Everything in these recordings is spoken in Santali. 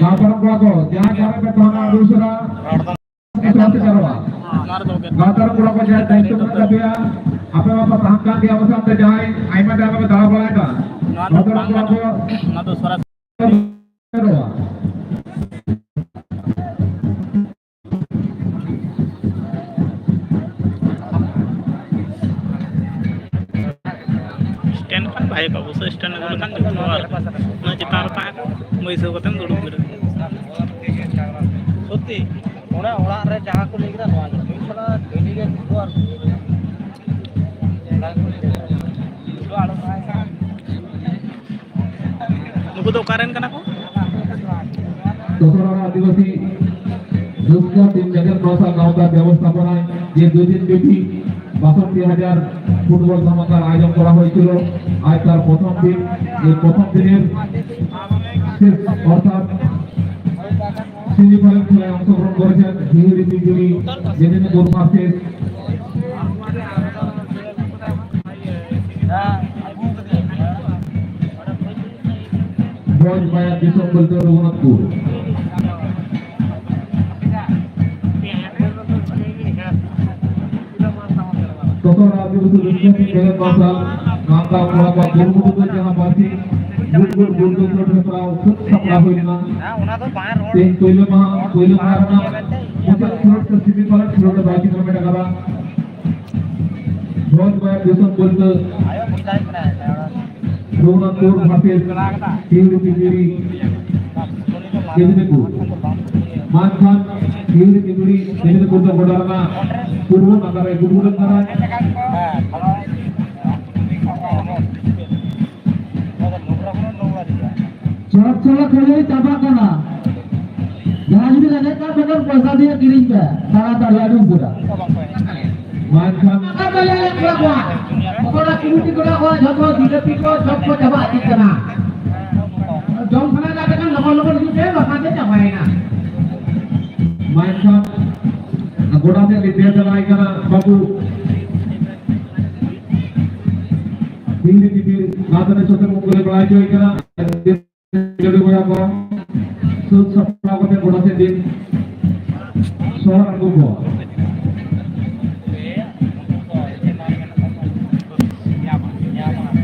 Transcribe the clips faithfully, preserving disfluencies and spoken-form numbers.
ᱜᱟᱶᱛᱟ ᱨᱮᱱ ᱠᱚᱲᱟ ᱠᱚ, ᱡᱟᱦᱟᱸᱭ ᱡᱟᱦᱟᱸ ᱨᱮᱯᱮ ᱛᱟᱦᱮᱱᱟ, ᱟᱹᱰᱤ ᱩᱥᱟᱹᱨᱟ ᱥᱮᱴᱮᱨᱚᱜᱼᱟ᱾ ᱜᱟᱶᱛᱟ ᱨᱮᱱ ᱠᱚᱲᱟ ᱠᱚ, ᱡᱟᱦᱟᱸᱭ ᱫᱟᱭᱤᱛᱛᱚ ᱢᱮᱱᱟᱜ ᱛᱟᱯᱮᱭᱟ, ᱟᱯᱮ ᱢᱟᱯᱮ ᱛᱟᱦᱮᱱ ᱠᱟᱱ ᱜᱮᱭᱟ ᱟᱵᱚ ᱥᱟᱶᱛᱮ, ᱡᱟᱦᱟᱸᱭ ᱟᱭᱢᱟ ᱡᱟᱭᱜᱟ ᱯᱮ ᱫᱟᱬᱟ ᱵᱟᱲᱟᱭᱮᱫᱟ᱾ ᱜᱟᱶᱛᱟ ᱨᱮᱱ ᱠᱚᱲᱟ ᱠᱚ, ᱥᱮᱴᱮᱨᱚᱜᱼᱟ᱾ ᱥᱴᱮᱱᱰ ᱠᱷᱟᱱ ᱵᱷᱟᱜᱮ ᱠᱚᱜᱼᱟ, ᱚᱵᱚᱥᱥᱳᱭ ᱥᱴᱮᱱᱰ ᱟᱹᱜᱩ ᱞᱮᱠᱷᱟᱱ ᱡᱩᱛᱩᱜᱼᱟ᱾ ᱟᱨ ᱚᱱᱟ ᱪᱮᱛᱟᱱ ᱨᱮ ᱛᱟᱦᱮᱸ ᱠᱚᱜᱼᱟ, ᱵᱟᱹᱭᱥᱟᱹᱣ ᱠᱟᱛᱮᱢ ᱫᱩᱲᱩᱵ ᱫᱟᱲᱮᱭᱟᱜᱼᱟ᱾ ᱥᱚᱛᱛᱤ, ᱚᱱᱟ ᱚᱲᱟᱜ ᱨᱮ ᱡᱟᱦᱟᱸ ᱠᱚ ᱞᱟᱹᱭ ᱠᱮᱫᱟ, ᱱᱚᱣᱟ ᱜᱮ ᱦᱩᱭᱩᱜ ᱠᱟᱱᱟ ᱰᱮᱞᱤ ᱜᱮ ᱫᱩᱲᱩᱵ ᱟᱨ ᱫᱩᱲᱩᱵ ᱨᱮ᱾ ᱚᱱᱟ ᱜᱮ ᱠᱚ ᱞᱟᱹᱭ ᱠᱮᱫᱟ᱾ ᱫᱩᱲᱩᱵ ᱟᱞᱚ ᱛᱟᱦᱮᱸ ᱠᱟᱱᱟ᱾ ᱱᱩᱠᱩ ᱫᱚ ᱚᱠᱟᱨᱮᱱ ᱠᱟᱱᱟ ᱠᱚ? ᱫᱚᱥᱚᱨᱟ ᱟᱹᱫᱤᱵᱟᱹᱥᱤ ᱨᱟᱹᱥᱠᱟᱹ ᱴᱤᱢ ᱡᱟᱜᱮᱨ ᱱᱚᱣᱟ ᱥᱟᱶ ᱜᱟᱶᱛᱟ ব্যবস্থাপনায় যে দুই দিন ব্যাপী বাষট্টি হাজার ফুটবল ধামাকার আয়োজন করা হয়েছিল। আজ তার প্রথম দিন, এই প্রথম দিনের শেষ অর্থাৎ সেমিফাইনাল খেলায় অংশগ্রহণ করেছেন হিউরি পিঞ্জুরি, মেদিনীপুর ভার্সেস ভোজ মায়া বিশম্বলিত রঘুনাথপুর। ᱛᱚᱛᱚᱨ ᱟᱹᱫᱤᱵᱟᱹᱥᱤ ᱨᱟᱹᱥᱠᱟᱹ ᱥᱮ ᱡᱮᱜᱮᱛ ᱢᱟᱨᱥᱟᱞ ᱜᱟᱶᱛᱟ ᱠᱚᱲᱟ ᱠᱚᱣᱟᱜ ᱠᱩᱨᱩᱢᱩᱴᱩ ᱛᱮ ᱡᱟᱦᱟᱸ ᱵᱟᱹᱲᱛᱤ ᱜᱩᱰ ᱜᱩᱰ ᱜᱩᱰ ᱜᱩᱰ ᱦᱮᱯᱨᱟᱣ ᱥᱟᱹᱛ ᱥᱟᱯᱲᱟᱣ ᱦᱩᱭ ᱞᱮᱱᱟ᱾ ᱛᱮᱦᱮᱧ ᱯᱳᱭᱞᱳ ᱢᱟᱦᱟ, ᱯᱳᱭᱞᱳ ᱢᱟᱦᱟ ᱨᱮᱱᱟᱜ ᱢᱩᱪᱟᱹᱫ ᱠᱷᱮᱞᱳᱰ ᱥᱮ ᱥᱮᱢᱤ ᱯᱷᱟᱭᱱᱟᱞ ᱠᱷᱮᱞᱳᱰ ᱨᱮ ᱵᱟᱭ ᱡᱤᱛᱟᱹᱣ ᱢᱮᱱᱟᱜ ᱟᱠᱟᱫᱟ᱾ ᱵᱷᱚᱸᱡᱽ ᱵᱟᱭᱟᱨ ᱫᱤᱥᱚᱢ ᱵᱚᱞᱛᱮ ᱨᱚᱜᱷᱩᱱᱟᱛᱷᱯᱩᱨ ᱵᱷᱟᱨᱥᱮᱥ ᱠᱤᱣᱲᱤ ᱯᱤᱯᱤᱲᱤ ᱢᱮᱫᱽᱱᱤᱯᱩᱨ᱾ ᱢᱟᱱᱠᱷᱟᱱ ᱠᱤᱣᱲᱤ ᱯᱤᱯᱤᱲᱤ ᱢᱮᱫᱽᱱᱤᱯᱩᱨ ᱫᱚ ᱜᱚᱰᱟ ᱨᱮᱱᱟᱜ ᱯᱩᱨᱵᱚ ᱱᱟᱠᱷᱟ ᱨᱮ ᱜᱩᱰᱜᱩᱰᱟᱹ ᱠᱟᱱᱟ᱾ ᱪᱚᱲᱚᱠ ᱪᱚᱲᱚᱠ ᱠᱷᱟᱹᱡᱟᱹᱲᱤ ᱪᱟᱵᱟᱜ ᱠᱟᱱᱟ᱾ ᱡᱟᱦᱟᱸᱭ ᱡᱩᱫᱤ ᱨᱮᱸᱜᱮᱡ ᱠᱟᱱ ᱠᱷᱟᱱ ᱯᱚᱭᱥᱟ ᱫᱤᱭᱮ ᱠᱤᱨᱤᱧ ᱯᱮ, ᱛᱟᱲᱟᱛᱟᱲᱤ ᱟᱹᱰᱤ ᱩᱥᱟᱹᱨᱟ᱾ ᱢᱮᱱᱠᱷᱟᱱ ᱟᱨ ᱛᱟᱦᱞᱮ ᱠᱚᱲᱟ ᱠᱚ, ᱚᱠᱚᱭ ᱠᱚᱢᱤᱴᱤ ᱠᱚᱲᱟ ᱠᱚ ᱡᱷᱚᱛᱚ ᱡᱤᱞᱟᱹᱯᱤ ᱠᱚ ᱪᱚᱯ ᱠᱚ ᱪᱟᱵᱟ ᱤᱫᱤᱜ ᱠᱟᱱᱟ᱾ ᱡᱚᱢ ᱥᱟᱱᱟ ᱠᱟᱱ ᱠᱷᱟᱱ ᱞᱚᱜᱚᱱ ᱞᱚᱜᱚᱱ ᱦᱤᱡᱩᱜ ᱯᱮ, ᱵᱟᱠᱷᱟᱱ ᱫᱚ ᱪᱟᱵᱟᱭᱮᱱᱟ᱾ ᱢᱮᱱᱠᱷᱟᱱ ᱜᱚᱰᱟ ᱥᱮᱫ ᱞᱤᱧ ᱫᱮᱡ ᱪᱟᱞᱟᱣ ᱠᱟᱱᱟ ᱵᱟᱹᱵᱩ᱾ ᱫᱤᱞᱞᱤ ᱫᱤᱫᱤ ᱞᱟᱛᱟᱨ ᱨᱮ ᱥᱚᱛᱚᱨ ᱢᱚᱱᱛᱨᱤ ᱵᱟᱲᱟᱭ ᱦᱚᱪᱚᱭ ᱠᱟᱱᱟ᱾ ᱠᱷᱮᱞᱳᱰᱤ ᱵᱚᱭᱦᱟ ᱠᱚ, ᱥᱟᱹᱛ ᱥᱟᱯᱲᱟᱣ ᱠᱟᱛᱮ ᱜᱚᱰᱟ ᱥᱮᱫ ᱵᱤᱱ ᱥᱚᱦᱚᱨ ᱟᱬᱜᱚ ᱠᱚᱣᱟ᱾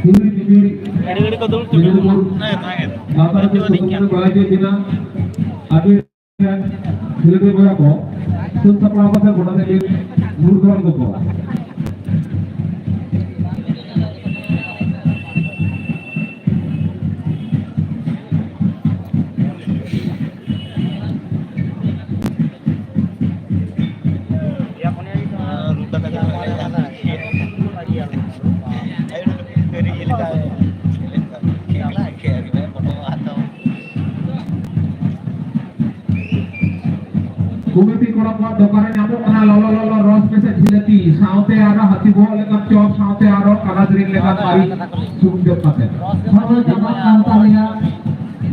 ᱠᱷᱮᱞᱳᱰᱤ ᱫᱤᱫᱤ ᱠᱷᱮᱞᱳᱰᱤ ᱠᱚ ᱫᱩᱲᱩᱵ ᱦᱚᱪᱚ ᱠᱚᱣᱟ᱾ ᱞᱟᱛᱟᱨ ᱨᱮ ᱥᱚᱛᱚᱨ ᱢᱚᱱᱛᱨᱤ ᱵᱟᱲᱟᱭ ᱦᱚᱪᱚᱭ ᱠᱟᱱᱟ᱾ ᱟᱹᱵᱤᱱ ᱠᱷᱮᱞᱳᱰᱤ ᱵᱚᱭᱦᱟ ᱠᱚ, ᱥᱟᱹᱛ ᱥᱟᱯᱲᱟᱣ ᱠᱟᱛᱮ ᱜᱚᱰᱟ ᱥᱮᱫ ᱵᱤᱱ ᱢᱩᱨ ᱫᱚᱦᱚ ᱠᱚᱣᱟ᱾ ᱠᱚᱢᱤᱴᱤ ᱠᱚᱲᱟ ᱠᱚᱣᱟᱜ ᱫᱚᱠᱟᱱ ᱨᱮ ᱧᱟᱢᱚᱜ ᱠᱟᱱᱟ ᱞᱚᱞᱚ ᱞᱚᱞᱚ ᱨᱚᱥ ᱢᱮᱥᱟ ᱡᱷᱤᱞᱟᱹᱯᱤ, ᱥᱟᱶᱛᱮ ᱟᱨᱚ ᱦᱟᱹᱛᱤ ᱵᱚᱦᱚᱜ ᱞᱮᱠᱟᱱ ᱪᱚᱯ, ᱥᱟᱶᱛᱮ ᱟᱨᱚ ᱠᱟᱰᱟ ᱫᱮᱨᱮᱧ ᱞᱮᱠᱟᱱ ᱢᱟᱹᱨᱤᱪ ᱥᱩᱱᱩᱢ ᱡᱚᱢ ᱠᱟᱛᱮ᱾ ᱦᱚᱲᱢᱚ ᱪᱟᱵᱟᱜ ᱠᱟᱱ ᱛᱟᱞᱮᱭᱟ᱾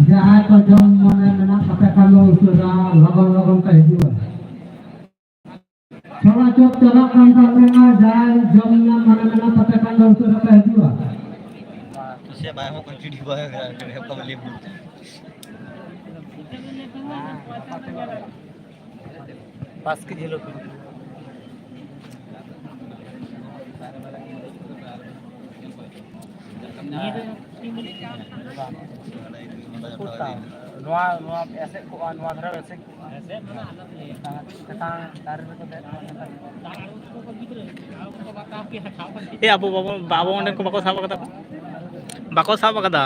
ᱡᱟᱦᱟᱸᱭ ᱠᱚ ᱡᱚᱢ ᱢᱚᱱᱮ ᱢᱮᱱᱟᱜ ᱛᱟᱯᱮ ᱠᱷᱟᱱ ᱫᱚ ᱩᱥᱟᱹᱨᱟ ᱞᱚᱜᱚᱱ ᱞᱚᱜᱚᱱ ᱯᱮ ᱦᱤᱡᱩᱜᱼᱟ᱾ ᱛᱷᱚᱲᱟ ᱪᱚᱯ ᱪᱟᱵᱟᱜ ᱠᱟᱱ ᱛᱟᱯᱮᱭᱟ, ᱡᱟᱦᱟᱸᱭ ᱡᱚᱢ ᱧᱩ ᱢᱚᱱᱮ ᱢᱮᱱᱟᱜ ᱛᱟᱯᱮ ᱠᱷᱟᱱ ᱫᱚ ᱩᱥᱟᱹᱨᱟ ᱯᱮ ᱦᱤᱡᱩᱜᱼᱟ᱾ ᱥᱮ ᱵᱟᱭ ᱦᱚᱸ ᱠᱚ ᱪᱤᱲᱤ ᱵᱟᱭ ᱦᱚᱸ ᱠᱚ ᱞᱮᱵᱩ᱾ ᱯᱟᱸᱪ ᱠᱮᱡᱤ ᱦᱤᱞᱳᱜ᱾ ᱱᱚᱣᱟ, ᱱᱚᱣᱟ ᱮᱥᱮᱫ ᱠᱚᱜᱼᱟ, ᱱᱚᱣᱟ ᱫᱷᱟᱨᱮ ᱮᱥᱮᱫ ᱠᱚᱜᱼᱟ᱾ ᱪᱮᱛᱟᱱ ᱫᱟᱨᱮ ᱨᱮᱠᱚ ᱫᱮᱡ ᱠᱚᱜᱼᱟ᱾ ᱮ, ᱟᱵᱚ ᱵᱟᱵᱚ, ᱟᱵᱚ ᱚᱸᱰᱮ ᱠᱚ ᱵᱟᱠᱚ ᱥᱟᱵ ᱟᱠᱟᱫᱟ, ᱵᱟᱠᱚ ᱥᱟᱵ ᱟᱠᱟᱫᱟ᱾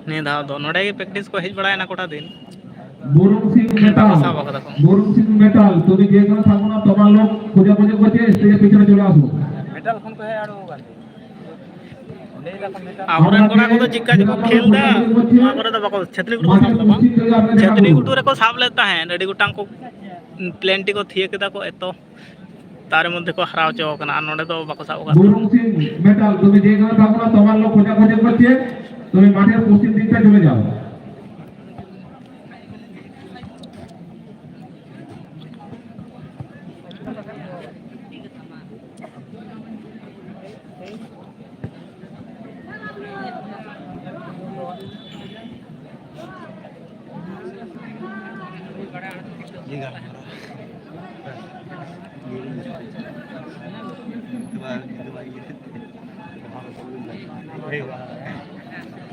ᱱᱤᱭᱟᱹ ᱫᱷᱟᱣ ᱫᱚ ᱱᱚᱰᱮ ᱜᱮ ᱯᱨᱮᱠᱴᱤᱥ ᱠᱚ ᱦᱮᱡ ᱵᱟᱲᱟᱭᱮᱱᱟ ᱠᱚᱴᱟ ᱫᱤᱱ᱾ ᱵᱚᱨᱩᱱ ᱥᱤᱝ ᱵᱟᱠᱚ ᱢᱮᱴᱟᱞ, ᱥᱟᱵ ᱟᱠᱟᱫᱟ ᱠᱚ᱾ ᱵᱚᱨᱩᱱ ᱥᱤᱝ ᱢᱮᱴᱟᱞ, তুমি যে কোনো থাকো না, তোমার লোক খোঁজাখুঁজি করছে, স্টেজের পিছনে চলে আসো। মেটাল ᱠᱷᱚᱱ ᱠᱚ ᱦᱮᱡ ᱟᱬᱜᱚ ᱟᱠᱟᱱ ᱛᱮ᱾ ᱚᱸᱰᱮ ᱫᱟᱠᱚ ᱢᱮᱴᱟᱞ᱾ ᱟᱵᱚᱨᱮᱱ ᱠᱚᱲᱟ ᱠᱚᱫᱚ ᱪᱤᱠᱟ ᱪᱚᱠᱚ ᱠᱷᱮᱞ ᱫᱟ, ᱱᱚᱣᱟ ᱠᱚᱨᱮ ᱫᱚ ᱵᱟᱠᱚ, ᱪᱷᱟᱹᱛᱱᱤ ᱜᱩᱴᱩ ᱠᱚ ᱥᱟᱵ ᱞᱮᱫᱟ ᱵᱟᱝ? ᱪᱷᱟᱹᱛᱱᱤ ᱜᱩᱴᱩ ᱨᱮᱠᱚ ᱥᱟᱵ ᱞᱮᱫ ᱛᱟᱦᱮᱸᱫ, ᱟᱹᱰᱤ ᱜᱚᱴᱟᱝ ᱠᱚ ᱯᱞᱮᱱᱴᱤ ᱠᱚ ᱛᱷᱤᱭᱟᱹ ᱠᱮᱫᱟ ᱠᱚ, ᱮᱛᱚ ᱛᱟᱨ ᱢᱚᱫᱽᱫᱷᱮ ᱠᱚ ᱦᱟᱨᱟᱣ ᱦᱚᱪᱚ ᱟᱠᱟᱱᱟ, ᱟᱨ ᱱᱚᱰᱮ ᱫᱚ ᱵᱟᱠᱚ ᱥᱟᱵ ᱟᱠᱟᱫ ᱠᱚᱣᱟ᱾ ᱵᱚᱨᱩᱱ ᱥᱤᱝ ᱢᱮᱴᱟᱞ, তুমি যে কোনো থাকো না, তোমার লোক খোঁজাখুঁজি করছে, তুমি মাঠের পশ্চিম দিকটা চলে যাও।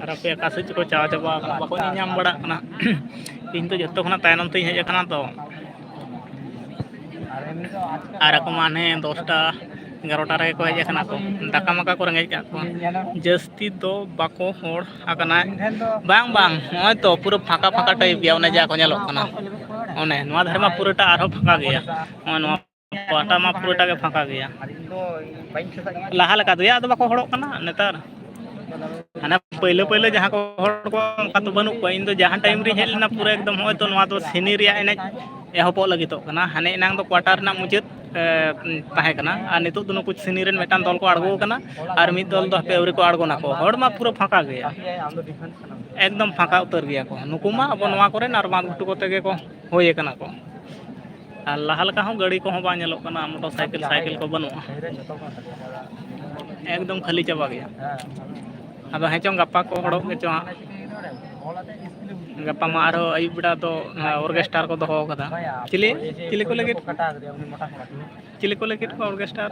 ᱟᱨ ᱟᱯᱮ ᱚᱠᱟ ᱥᱮᱫ ᱪᱚᱠᱚ ᱪᱟᱞᱟᱣ ᱪᱟᱵᱟ ᱟᱠᱟᱱᱟ, ᱵᱟᱠᱚ ᱧᱮᱞ ᱧᱟᱢ ᱵᱟᱲᱟᱜ ᱠᱟᱱᱟ᱾ ᱤᱧ ᱫᱚ ᱡᱚᱛᱚ ᱠᱷᱚᱱᱟᱜ ᱛᱟᱭᱱᱚᱢ ᱛᱮᱧ ᱦᱮᱡ ᱟᱠᱟᱱᱟ ᱛᱚ᱾ ᱟᱨ ᱟᱠᱚ ᱢᱟ ᱦᱟᱱᱮ ᱫᱚᱥᱴᱟ ᱮᱜᱟᱨᱚᱴᱟ ᱨᱮᱜᱮ ᱠᱚ ᱦᱮᱡ ᱟᱠᱟᱱᱟ ᱠᱚ, ᱫᱟᱠᱟ ᱢᱟᱠᱟ ᱠᱚ ᱨᱮᱸᱜᱮᱡ ᱠᱟᱜ ᱠᱚᱣᱟ᱾ ᱡᱟᱹᱥᱛᱤ ᱫᱚ ᱵᱟᱠᱚ ᱦᱚᱲ ᱟᱠᱟᱱᱟ᱾ ᱵᱟᱝ, ᱵᱟᱝ, ᱱᱚᱜᱼᱚᱭ ᱛᱚ ᱯᱩᱨᱟᱹ ᱯᱷᱟᱸᱠᱟ ᱯᱷᱟᱸᱠᱟ ᱴᱟᱭᱤᱯ ᱜᱮᱭᱟ, ᱚᱱᱮ ᱡᱟ ᱠᱚ ᱧᱮᱞᱚᱜ ᱠᱟᱱᱟ᱾ ᱚᱱᱮ ᱱᱚᱣᱟ ᱫᱷᱟᱨᱮ ᱢᱟ ᱯᱩᱨᱟᱹᱴᱟ ᱟᱨᱦᱚᱸ ᱯᱷᱟᱸᱠᱟ ᱜᱮᱭᱟ, ᱱᱚᱜᱼᱚᱭ ᱱᱚᱣᱟ ᱯᱟᱦᱴᱟ ᱢᱟ ᱯᱩᱨᱟᱹᱴᱟ ᱜᱮ ᱯᱷᱟᱸᱠᱟ ᱜᱮᱭᱟ᱾ ᱞᱟᱦᱟ ᱞᱮᱠᱟ ᱫᱚᱭᱟ ᱟᱫᱚ ᱵᱟᱠᱚ ᱦᱚᱲᱚᱜ ᱠᱟᱱᱟ ᱱᱮᱛᱟᱨ᱾ ᱦᱟᱱᱮ ᱯᱟᱹᱭᱞᱟᱹ ᱯᱟᱹᱭᱞᱟᱹ ᱡᱟᱦᱟᱸ ᱠᱚ ᱦᱚᱲ ᱠᱚ, ᱚᱱᱠᱟ ᱫᱚ ᱵᱟᱹᱱᱩᱜ ᱠᱚᱣᱟ᱾ ᱤᱧ ᱫᱚ ᱡᱟᱦᱟᱸ ᱴᱟᱭᱤᱢ ᱨᱤᱧ ᱦᱮᱡ ᱞᱮᱱᱟ, ᱯᱩᱨᱟᱹ ᱮᱠᱫᱚᱢ ᱦᱚᱸᱜᱼᱚᱭ ᱛᱚ ᱱᱚᱣᱟ ᱫᱚ ᱥᱮᱢᱤ ᱨᱮᱭᱟᱜ ᱮᱱᱮᱡ ᱮᱦᱚᱵᱚᱜ ᱞᱟᱹᱜᱤᱫᱚᱜ ᱠᱟᱱᱟ᱾ ᱦᱟᱱᱮ ᱮᱱᱟᱝ ᱫᱚ ᱠᱚᱣᱟᱴᱟᱨ ᱨᱮᱱᱟᱜ ᱢᱩᱪᱟᱹᱫ, ᱮ, ᱛᱟᱦᱮᱸ ᱠᱟᱱᱟ, ᱟᱨ ᱱᱤᱛᱚᱜ ᱫᱚ ᱱᱩᱠᱩ ᱥᱮᱢᱤ ᱨᱮᱱ ᱢᱤᱫᱴᱟᱝ ᱫᱚᱞ ᱠᱚ ᱟᱬᱜᱚ ᱟᱠᱟᱱᱟ, ᱟᱨ ᱢᱤᱫ ᱫᱚᱞ ᱫᱚ ᱦᱟᱯᱮ ᱟᱹᱣᱨᱤ ᱠᱚ ᱟᱬᱜᱚᱱᱟ ᱠᱚ᱾ ᱦᱚᱲ ᱢᱟ ᱯᱩᱨᱟᱹ ᱯᱷᱟᱸᱠᱟ ᱜᱮᱭᱟ, ᱮᱠᱫᱚᱢ ᱯᱷᱟᱸᱠᱟ ᱩᱛᱟᱹᱨ ᱜᱮᱭᱟ ᱠᱚ᱾ ᱱᱩᱠᱩ ᱢᱟ ᱟᱵᱚ ᱱᱚᱣᱟ ᱠᱚᱨᱮᱱ ᱟᱨ ᱵᱟᱸᱫᱷ ᱜᱷᱩᱴᱩ ᱠᱚᱛᱮ ᱜᱮ ᱠᱚ ᱦᱩᱭ ᱟᱠᱟᱱᱟ ᱠᱚ᱾ ᱟᱨ ᱞᱟᱦᱟ ᱞᱮᱠᱟ ᱦᱚᱸ ᱜᱟᱹᱰᱤ ᱠᱚᱦᱚᱸ ᱵᱟᱝ ᱧᱮᱞᱚᱜ ᱠᱟᱱᱟ, ᱢᱚᱴᱚᱨ ᱥᱟᱭᱠᱮᱞ ᱥᱟᱭᱠᱮᱞ ᱠᱚ ᱵᱟᱹᱱᱩᱜᱼᱟ, ᱮᱠᱫᱚᱢ ᱠᱷᱟᱹᱞᱤ ᱪᱟᱵᱟ ᱜᱮᱭᱟ᱾ ᱟᱫᱚ ᱦᱮᱸ ᱪᱚᱝ, ᱜᱟᱯᱟ ᱠᱚ ᱦᱚᱲᱚᱜ ᱜᱮᱪᱚ ᱦᱟᱸᱜ᱾ ᱜᱟᱯᱟ ᱢᱟ ᱟᱨᱦᱚᱸ ᱟᱹᱭᱩᱵ ᱵᱮᱲᱟ ᱫᱚ, ᱦᱮᱸ, ᱚᱨᱜᱮᱥᱴᱟᱨ ᱠᱚ ᱫᱚᱦᱚ ᱠᱟᱫᱟ᱾ ᱪᱤᱞᱤ, ᱪᱤᱞᱤ ᱠᱚ ᱞᱟᱹᱜᱤᱫ? ᱪᱤᱞᱤ ᱠᱚ ᱞᱟᱹᱜᱤᱫ ᱠᱚ ᱚᱨᱜᱮᱥᱴᱟᱨ?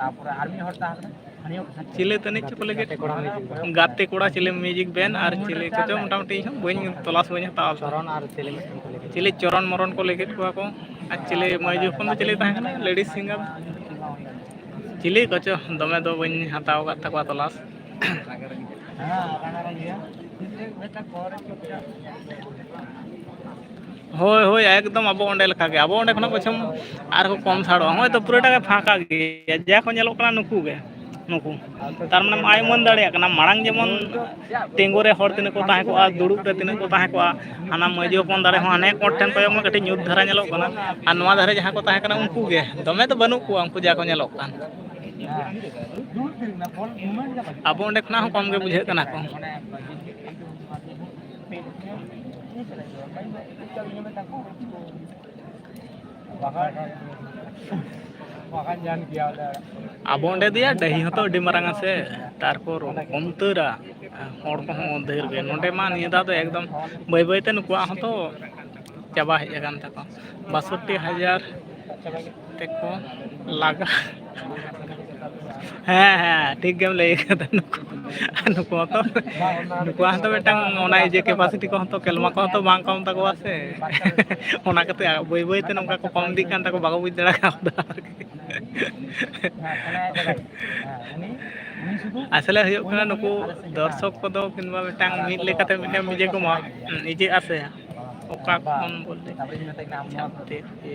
ᱪᱤᱞᱤ ᱛᱟᱹᱱᱤᱡ ᱪᱚᱠᱚ ᱞᱟᱹᱜᱤᱫ? ᱜᱟᱛᱮ ᱠᱚᱲᱟ ᱢᱤᱭᱩᱡᱤᱠ ᱵᱮᱱᱰ᱾ ᱜᱟᱛᱮ ᱠᱚᱲᱟ, ᱪᱤᱞᱤ ᱢᱤᱭᱩᱡᱤᱠ ᱵᱮᱱᱰ ᱟᱨ ᱪᱤᱞᱤ ᱠᱚᱪᱚ, ᱢᱚᱴᱟᱢᱩᱴᱤ ᱤᱧ ᱦᱚᱸ ᱵᱟᱹᱧ ᱛᱚᱞᱟᱥ ᱵᱟᱹᱧ ᱦᱟᱛᱟᱣ ᱞᱮᱫᱟ᱾ ᱪᱚᱨᱚᱱ ᱟᱨ ᱪᱤᱞᱤ ᱢᱤᱫᱴᱮᱱ ᱠᱚ ᱞᱟᱹᱜᱤᱫ᱾ ᱪᱤᱞᱤ ᱪᱚᱨᱚᱱ ᱢᱚᱨᱚᱱ ᱠᱚ ᱞᱟᱹᱜᱤᱫ ᱠᱚᱣᱟ ᱠᱚ᱾ ᱟᱨ ᱪᱤᱞᱤ ᱢᱟᱹᱭ ᱡᱩ ᱦᱚᱯᱚᱱ ᱫᱚ ᱪᱤᱞᱤ ᱛᱟᱦᱮᱸ ᱠᱟᱱᱟ? ᱞᱮᱰᱤᱥ ᱥᱤᱝᱜᱟᱨ᱾ ᱪᱤᱞᱤ ᱠᱚᱪᱚ, ᱫᱚᱢᱮ ᱫᱚ ᱵᱟᱹᱧ ᱦᱟᱛᱟᱣ ᱟᱠᱟᱫ ᱛᱟᱠᱚᱣᱟ ᱛᱚᱞᱟᱥ᱾ ᱦᱳᱭ, ᱦᱳᱭ, ᱮᱠᱫᱚᱢ ᱟᱵᱚ ᱚᱸᱰᱮ ᱞᱮᱠᱟᱜᱮ᱾ ᱟᱵᱚ ᱚᱸᱰᱮ ᱠᱷᱚᱱᱟᱜ ᱵᱚᱪᱷᱚᱢ ᱟᱨᱦᱚᱸ ᱠᱚᱢ ᱥᱟᱲᱚᱜᱼᱟ᱾ ᱦᱚᱸᱜᱼᱚᱭ ᱛᱚ ᱯᱩᱨᱟᱹᱴᱟ ᱜᱮ ᱯᱷᱟᱸᱠᱟ ᱜᱮᱭᱟ᱾ ᱡᱟ ᱠᱚ ᱧᱮᱞᱚᱜ ᱠᱟᱱᱟ ᱱᱩᱠᱩ ᱜᱮ, ᱱᱩᱠᱩ᱾ ᱛᱟᱨ ᱢᱟᱱᱮ ᱟᱭ ᱩᱢᱟᱹᱱ ᱫᱟᱲᱮᱭᱟᱜ ᱠᱟᱱᱟ, ᱢᱟᱲᱟᱝ ᱡᱮᱢᱚᱱ ᱛᱤᱸᱜᱩ ᱨᱮ ᱦᱚᱲ ᱛᱤᱱᱟᱹᱜ ᱠᱚ ᱛᱟᱦᱮᱸ ᱠᱚᱜᱼᱟ, ᱫᱩᱲᱩᱵ ᱨᱮ ᱛᱤᱱᱟᱹᱜ ᱠᱚ ᱛᱟᱦᱮᱸ ᱠᱚᱜᱼᱟ, ᱦᱟᱱᱟ ᱢᱟᱹᱭᱡᱩ ᱦᱚᱯᱚᱱ ᱫᱟᱲᱮ ᱦᱚᱸ ᱦᱟᱱᱮ ᱠᱚᱴ ᱴᱷᱮᱱ ᱠᱚᱭᱚᱜ ᱢᱮ, ᱠᱟᱹᱴᱤᱡ ᱧᱩᱛ ᱫᱷᱟᱨᱟ ᱧᱮᱞᱚᱜ ᱠᱟᱱᱟ᱾ ᱟᱨ ᱱᱚᱣᱟ ᱫᱷᱟᱨᱮ ᱡᱟᱦᱟᱸ ᱠᱚ ᱛᱟᱦᱮᱸ ᱠᱟᱱᱟ, ᱩᱱᱠᱩ ᱜᱮ, ᱫᱚᱢᱮ ᱫᱚ ᱵᱟᱹᱱᱩᱜ ᱠᱚᱣᱟ, ᱩᱱᱠᱩ ᱡᱟ ᱠᱚ ᱧᱮᱞᱚᱜ ᱠᱟᱱ᱾ ᱟᱵᱚ ᱚᱸᱰᱮ ᱠᱷᱚᱱᱟᱜ ᱦᱚᱸ ᱠᱚᱢ ᱜᱮ ᱵᱩᱡᱷᱟᱹᱜ ᱠᱟᱱᱟ ᱠᱚ᱾ ᱟᱵᱚ ᱚᱸᱰᱮ ᱫᱚᱭᱟ ᱰᱟᱹᱦᱤ ᱦᱚᱸᱛᱚ ᱟᱹᱰᱤ ᱢᱟᱨᱟᱝ ᱟᱥᱮ, ᱛᱟᱨᱯᱚᱨ ᱠᱚᱢ ᱩᱛᱟᱹᱨᱟ, ᱦᱚᱲ ᱠᱚᱦᱚᱸ ᱰᱷᱮᱨ ᱜᱮ᱾ ᱱᱚᱸᱰᱮ ᱢᱟ ᱱᱤᱭᱟᱹ ᱫᱷᱟᱣ ᱫᱚ ᱮᱠᱫᱚᱢ ᱵᱟᱹᱭ ᱵᱟᱹᱭ ᱛᱮ ᱱᱩᱠᱩᱣᱟᱜ ᱦᱚᱸᱛᱚ ᱪᱟᱵᱟ ᱦᱮᱡ ᱟᱠᱟᱱ ᱛᱟᱠᱚᱣᱟ᱾ ᱵᱟᱥᱚᱴᱴᱤ ᱦᱟᱡᱟᱨ ᱛᱮᱠᱚ ᱞᱟᱜᱟ᱾ ᱦᱮᱸ, ᱦᱮᱸ, ᱴᱷᱤᱠ ᱜᱮᱢ ᱞᱟᱹᱭ ᱠᱟᱫᱟ᱾ ᱱᱩᱠᱩ ᱱᱩᱠᱩ ᱦᱚᱸᱛᱚ, ᱱᱩᱠᱩᱣᱟᱜ ᱦᱚᱸᱛᱚ ᱢᱤᱫᱴᱟᱝ ᱚᱱᱟ ᱤᱭᱟᱹ capacity ᱠᱚᱦᱚᱸ ᱛᱚ, ᱠᱮᱞᱢᱟ ᱠᱚᱦᱚᱸ ᱛᱚ ᱵᱟᱝ ᱠᱚᱢ ᱛᱟᱠᱚᱣᱟ ᱥᱮ᱾ ᱚᱱᱟ ᱠᱟᱛᱮ ᱵᱟᱹᱭ ᱵᱟᱹᱭ ᱛᱮ ᱱᱚᱝᱠᱟ ᱠᱚ ᱠᱚᱢ ᱤᱫᱤᱜ ᱠᱟᱱ ᱛᱟᱠᱚ, ᱵᱟᱠᱚ ᱵᱩᱡᱽ ᱫᱟᱲᱮ ᱠᱟᱣᱫᱟ ᱟᱨᱠᱤ᱾ ᱟᱥᱚᱞᱮ ᱦᱩᱭᱩᱜ ᱠᱟᱱᱟ, ᱱᱩᱠᱩ ᱫᱚᱨᱥᱚᱠ ᱠᱚᱫᱚ ᱠᱤᱝᱵᱟ ᱢᱤᱫᱴᱟᱝ ᱢᱤᱫ ᱞᱮᱠᱟᱛᱮ ᱢᱤᱫᱴᱟᱝ ᱤᱭᱟᱹ ᱠᱚ ᱮᱢᱟ, ᱤᱭᱟᱹᱜᱼᱟ ᱥᱮ, ᱚᱠᱟ ᱠᱷᱚᱱ ᱵᱚᱞᱮ ᱡᱟᱛᱮ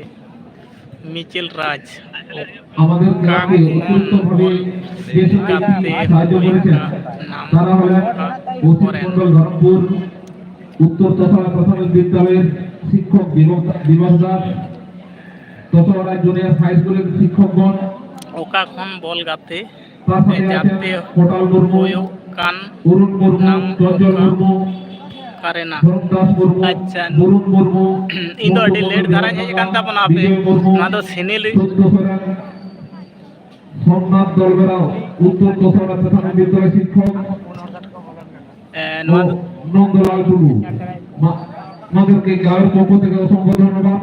ᱢᱤᱪᱮᱞ ᱨᱟᱡᱽ, ᱚᱠᱟ ᱠᱷᱚᱱ ᱵᱚᱞ ᱜᱟᱛᱮ ᱦᱩᱭᱩᱜᱼᱟ, ᱱᱟᱢ ᱠᱚᱨᱮᱱ᱾ উত্তর তথা প্রাথমিক বিদ্যালয়ের শিক্ষক বিমল বিমল দাস, তথা জুনিয়র হাই স্কুলের শিক্ষকগণ, ᱚᱠᱟ ᱠᱷᱚᱱ ᱵᱚᱞ ᱜᱟᱛᱮ তার সাথে আছেন ᱡᱟᱛᱮ কোটাল মুর্মু, ᱦᱩᱭᱩᱜ ᱠᱟᱱ অরুণ মুর্মু, ᱱᱟᱢ চঞ্চল ᱚᱠᱟ মুর্মু, ᱠᱟᱨᱮᱱᱟ᱾ ধরম দাস মুর্মু, ᱟᱪᱪᱷᱟ, বরুণ মুর্মু, ᱤᱧ ᱫᱚ ᱟᱹᱰᱤ ᱞᱮᱴ ᱫᱷᱟᱨᱟᱧ ᱦᱮᱡ ᱟᱠᱟᱱ ᱛᱟᱵᱚᱱᱟ, ᱟᱯᱮ বিজয় মুর্মু, ᱱᱚᱣᱟ ᱫᱚ ᱥᱤᱱᱤ ᱞᱤ- সত্য সোরেন, সোমনাথ দলবেরাও, উত্তর দশহরা প্রধান বিদ্যালয় শিক্ষক ᱮ, ও ᱱᱚᱣᱟ ᱫᱚ নন্দলাল টুডু। মা- আমাদেরকে গাঁওয়ের পক্ষ থেকে অসংখ্য ধন্যবাদ।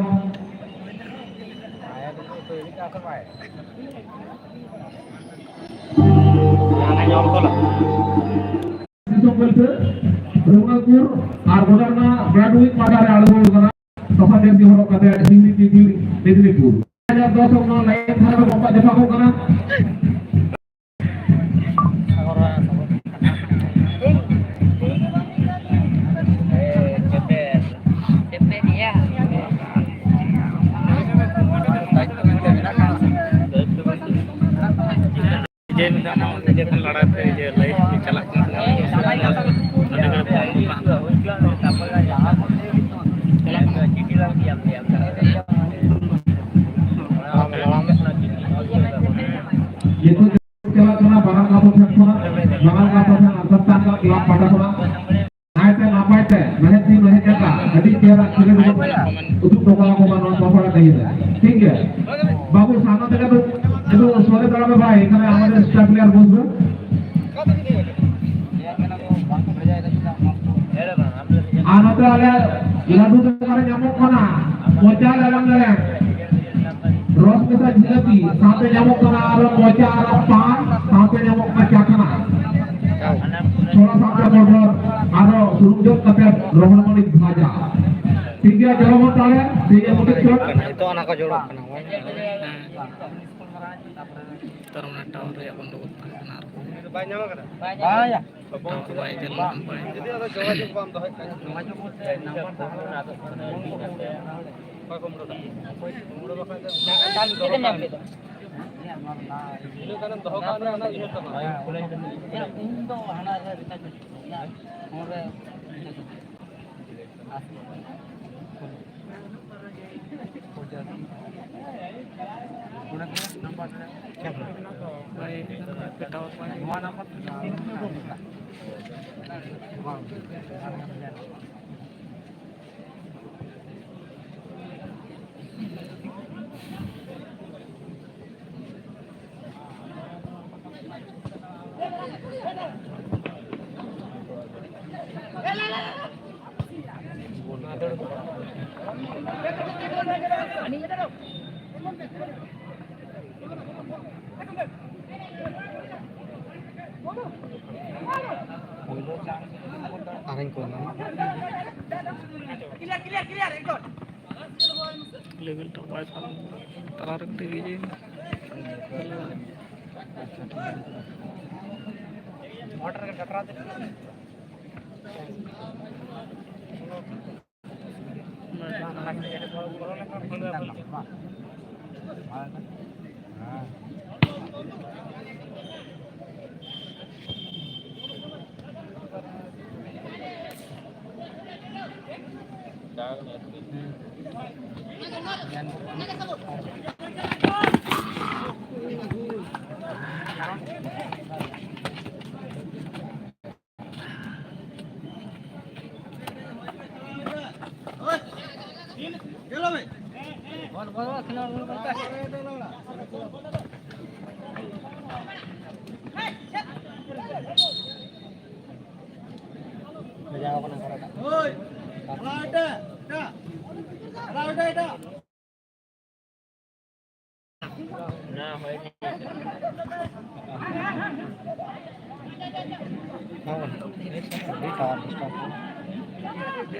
ᱫᱤᱥᱚᱢ ᱵᱚᱞᱛᱮ ᱨᱚᱜᱷᱩᱱᱟᱛᱷᱯᱩᱨ ᱟᱨ ᱜᱚᱰᱟ ᱨᱮᱱᱟᱜ ᱵᱨᱟᱰᱣᱤᱠ ᱯᱟᱦᱴᱟ ᱨᱮ ᱟᱬᱜᱚ ᱟᱠᱟᱱᱟ᱾ ᱥᱟᱯᱷᱟ ᱡᱟᱹᱨᱥᱤ ᱦᱚᱨᱚᱜ ᱠᱟᱛᱮ ᱰᱤᱝᱨᱤ ᱰᱤᱝᱨᱤ ᱢᱮᱫᱽᱱᱤᱯᱩᱨ᱾ ᱫᱩ ᱦᱟᱡᱟᱨ ᱫᱚᱥ ᱠᱷᱚᱱ ᱱᱚᱣᱟ ᱞᱟᱭᱤᱱ ᱫᱷᱟᱨᱮ ᱨᱮ ᱵᱚᱠᱟ ᱡᱚᱯᱟ ᱠᱚ ᱠᱟᱱᱟ᱾ ᱡᱮ ᱢᱤᱫ ᱫᱷᱟᱣ ᱱᱚᱣᱟ ᱱᱤᱡᱮ ᱠᱷᱚᱱ ᱞᱟᱲᱟ ᱛᱮ ᱡᱮ ᱞᱟᱭᱤᱵᱷ ᱪᱟᱞᱟᱜ ᱠᱟᱱᱟ, ᱟᱹᱰᱤ ᱜᱷᱟᱹᱲᱤᱡ ᱯᱷᱳᱱ ᱠᱚ ᱵᱟᱝ᱾ ᱪᱟᱞᱟᱜ ᱠᱟᱱᱟ᱾ ᱱᱤᱛᱚᱜ ᱪᱟᱞᱟᱜ ᱠᱟᱱᱟ ᱵᱟᱱᱟᱨ ᱜᱟᱶᱛᱟ ᱴᱷᱮᱱ ᱠᱷᱚᱱᱟᱜ, ᱵᱟᱱᱟᱨ ᱜᱟᱶᱛᱟ ᱴᱷᱮᱱ ᱟᱨ ᱥᱟᱱᱛᱟᱲ ᱠᱚᱣᱟᱜ ᱠᱞᱟᱵᱽ ᱯᱟᱦᱴᱟ ᱠᱷᱚᱱᱟᱜ ᱱᱟᱭᱛᱮ ᱱᱟᱯᱟᱭ ᱛᱮ ᱢᱮᱬᱦᱮᱫ ᱛᱤ ᱢᱮᱬᱦᱮᱫ ᱡᱟᱸᱜᱟ ᱟᱹᱰᱤ ᱪᱮᱦᱨᱟ ᱠᱷᱮᱞᱳᱰ ᱵᱚᱱ ᱩᱫᱩᱜ ᱦᱚᱴᱚ ᱠᱟᱜᱼᱟ ᱠᱚ ᱱᱚᱣᱟ ᱯᱚᱦᱚᱲᱟ ᱰᱟᱹᱦᱤ ᱨᱮ᱾ ᱴᱷᱤᱠ ᱜᱮᱭᱟ, ᱵᱟᱹᱵᱩ ᱥᱟᱢᱱᱟ ᱛᱮᱜᱮ ᱫᱩ ᱮᱠᱴᱩ সরে দাঁড়াবে ভাই, এখানে আমাদের স্টার প্লেয়ার বসবে। আর ᱱᱚᱛᱮ ᱟᱞᱮ ᱞᱟᱹᱰᱩ ᱫᱚᱠᱟᱱ ᱨᱮ ᱧᱟᱢᱚᱜ ᱠᱟᱱᱟ ᱢᱚᱪᱟ ᱞᱮᱞᱮᱢ ᱞᱮᱞᱮᱢ, ᱨᱚᱥ ᱢᱮᱥᱟ ᱡᱷᱤᱞᱟᱹᱯᱤ, ᱥᱟᱶᱛᱮ ᱧᱟᱢᱚᱜ ᱠᱟᱱᱟ ᱟᱨᱚ ᱢᱚᱪᱟ ᱟᱨᱚ ᱯᱟᱱ, ᱥᱟᱶᱛᱮ ᱧᱟᱢᱚᱜ ᱠᱟᱱᱟ ᱪᱟᱠᱷᱱᱟ᱾ ᱢᱚᱴᱚᱨ ᱟᱨᱚ ᱥᱩᱱᱩᱢ ᱡᱚᱜ ᱠᱟᱛᱮ ᱨᱚᱦᱚᱲ ᱢᱟᱹᱨᱤᱪ ᱵᱷᱟᱡᱟ᱾ ᱴᱷᱤᱠ ᱜᱮᱭᱟ, ᱡᱚᱢ ᱦᱚᱸ ᱛᱟᱦᱚᱞᱮ ᱴᱷᱤᱠ ᱜᱮᱭᱟ, ᱢᱩᱪᱟᱹᱫ ᱪᱷᱚᱴ᱾ ᱱᱤᱛᱚᱜ ᱚᱱᱟ ᱠᱚ ᱡᱚᱲᱚᱜ ᱠᱟᱱᱟ᱾ ᱛᱟᱨ ᱢᱟᱱᱮ ᱴᱟᱣᱟᱨ ᱨᱮᱭᱟᱜ ᱜᱚᱱᱰᱚᱜᱳᱞ ᱛᱟᱦᱮᱸ ᱠᱟᱱᱟ ᱟᱨᱠᱤ᱾ ᱵᱟᱭ ᱧᱟᱢ ᱠᱟᱫᱟ? ᱵᱟᱭ ᱧᱟᱢ᱾ ᱴᱟᱣᱟᱨ ᱵᱟᱭ ᱪᱟᱞᱟᱜ ᱠᱟᱱᱟ, ᱵᱟᱭ ᱡᱩᱫᱤ ᱟᱫᱚ ᱡᱳᱜᱟᱡᱳᱜᱽ ᱵᱟᱢ ᱫᱚᱦᱚᱭ ᱠᱷᱟᱱ᱾ ᱡᱳᱜᱟᱡᱳᱜᱽ ᱵᱚᱞᱛᱮ ᱱᱟᱢᱵᱟᱨ ᱫᱚ ᱦᱟᱱᱟ ᱟᱫᱚᱜ ᱠᱟᱱᱟ᱾ ᱚᱠᱚᱭ ᱠᱚ ᱢᱩᱲᱩᱫᱟ? ᱢᱩᱲᱩᱫ ᱵᱟᱠᱷᱟᱡ ᱫᱚ ᱛᱟᱦᱞᱮ ᱪᱤᱠᱟᱹᱛᱮᱢ ᱧᱟᱢ ᱠᱮᱫᱟ? ᱛᱤᱱᱟᱹᱜ ᱜᱟᱱᱮᱢ ᱫᱚᱦᱚ ᱠᱟᱜ ᱨᱮᱦᱚᱸ ᱚᱱᱟ ᱩᱭᱦᱟᱹᱨ ᱛᱟᱢᱟ᱾ ᱦᱮᱸ, ᱤᱧ ᱫᱚ ᱦᱟᱱᱟ ᱨᱮ ᱨᱤᱪᱟᱨᱡᱽ ᱦᱩᱭᱩᱜ ᱛᱤᱧᱟ᱾ ᱤᱧᱟᱹᱜ ᱯᱷᱳᱱ ᱨᱮ ᱨᱤᱪᱟᱨᱡᱽ ᱦᱩᱭᱩᱜ ᱛᱤᱧᱟ᱾ ᱟᱨᱤᱧ ᱠᱚᱞ ᱫᱟ᱾ ᱞᱮᱵᱮᱞ ᱴᱟᱜ ᱵᱟᱭ ᱥᱟᱵ ᱮᱫᱟ᱾ ᱛᱟᱞᱟ ᱨᱮ ᱠᱟᱹᱴᱤᱡ ᱤᱭᱟᱹ᱾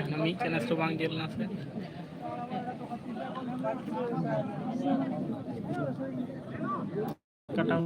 ᱚᱱᱟ ᱢᱤᱫ ᱪᱮᱱᱮᱞ ᱫᱚ ᱵᱟᱝ ᱧᱮᱞ ᱞᱮᱱᱟ ᱥᱮ? ᱠᱟᱴᱟᱣ᱾